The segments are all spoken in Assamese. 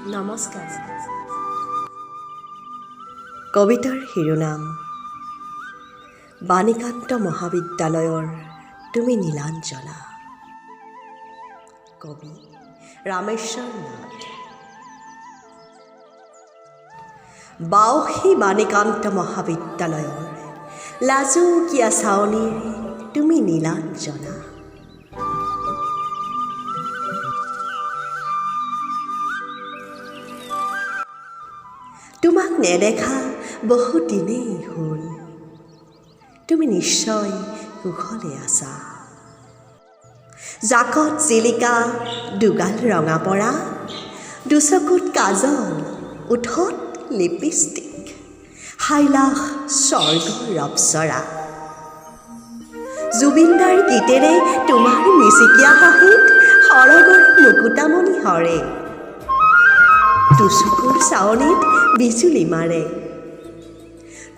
নমস্কাৰ। কবিতাৰ শিৰোনাম: বাণীকান্ত মহাবিদ্যালয়ৰ তুমি নীলাঞ্জনা। কবি ৰামেশ্বৰ নাথ। বাউসী বাণীকান্ত মহাবিদ্যালয়ৰ লাজুকীয়া চাৱনিৰ তুমি নীলাঞ্জনা। তোমাক নেদেখা বহু দিনেই হ'ল, তুমি নিশ্চয় কুশলে আছা। জাকত জিলিকা দুগাল ৰঙা পৰা, দুচকুত কাজল, ওঠত লিপষ্টিক, সাইলাখ স্বৰ্গৰ অপ্সৰা। জুবিনদাৰ গীতেৰে তোমাৰ মিচিকীয়া হাঁহিত সৰগৰ মুকুতামণি সৰে, দুচকুৰ চাৱনিত বিজুলী মাৰে,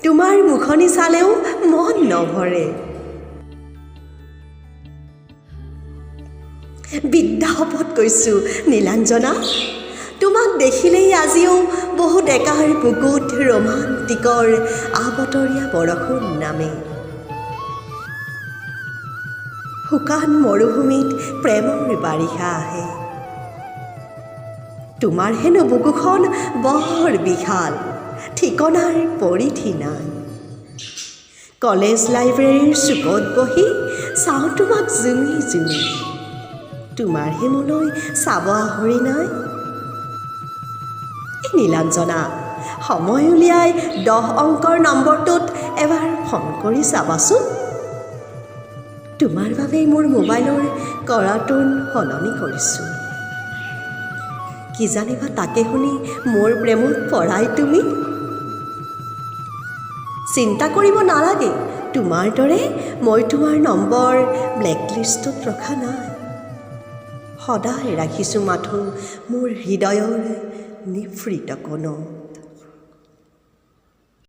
তোমাৰ মুখনি চালেও মন নভৰে। বিদ্যা শপত কৈছোঁ নীলাঞ্জনা, তোমাক দেখিলেই আজিও বহু ডেকাৰ বুকুত ৰোমান্টিকৰ আবতৰীয়া বৰষুণ নামে। শুকান মৰুভূমিত প্ৰেমৰ বাৰিষা আহে। তোমাৰ হেনো বুকুখন বৰ বিশাল, ঠিকনাৰ পৰিধি নাই। কলেজ লাইব্ৰেৰীৰ চুকত বহি চাওঁ তোমাক জুমি জুমি, তোমাৰহে মোলৈ চাব আহৰি নাই। এই নীলাঞ্জনা, সময় উলিয়াই 10 অংকৰ নম্বৰটোত এবাৰ ফোন কৰি চাবাচোন। তোমাৰ বাবেই মোৰ মোবাইলৰ কলাৰটোন সলনি কৰিছোঁ। কিজানিবা তাকে শুনি মোৰ প্ৰেমত পৰাই তুমি। চিন্তা কৰিব নালাগে, তোমাৰ দৰে মই তোমাৰ নম্বৰ ব্লেকলিষ্টত ৰখা নাই। সদায় ৰাখিছোঁ মাথোঁ মোৰ হৃদয়ৰ নিভৃত কোণত।